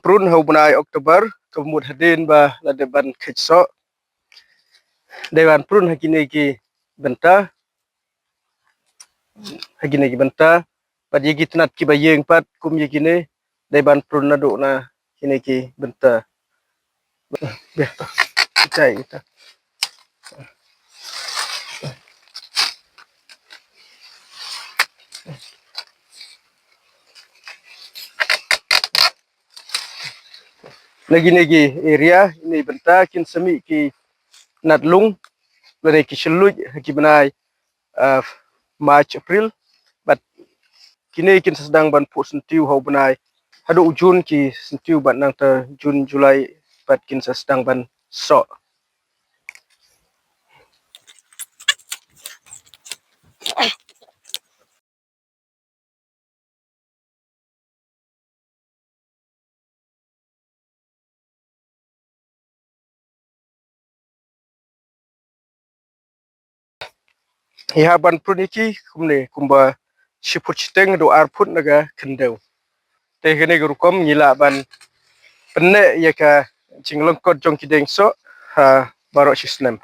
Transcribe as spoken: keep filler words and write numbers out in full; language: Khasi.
Prune ha u bnai October, ka mut hadien ba la dep ban kheit soh. Dei ban prune ha kine ki bynta. Ha kine ki bynta. Bad ïa ki tnat kiba ïeng pat kum ïa kine, dei ban prune naduh na kine ki bynta. Biang to. Kitai kita. Na kine ki area, ine i bynta kin sa mih ki tnat lung lane ki shylluid ha ki bnai, ah, March, April. Bad kine kin sa sdang ban phuh syntiew ha u bnai haduh u June ki syntiew, bad nangta June, July bad kin sa sdang ban soh. Ïa ban prune ïa ki kumne, kumba shi phut shiteng haduh ar phut na ka khyndew. Te kane ka rukom ngi lah ban pynneh ïa ka jinglyngkot jong ki dieng soh ha baroh shi snem.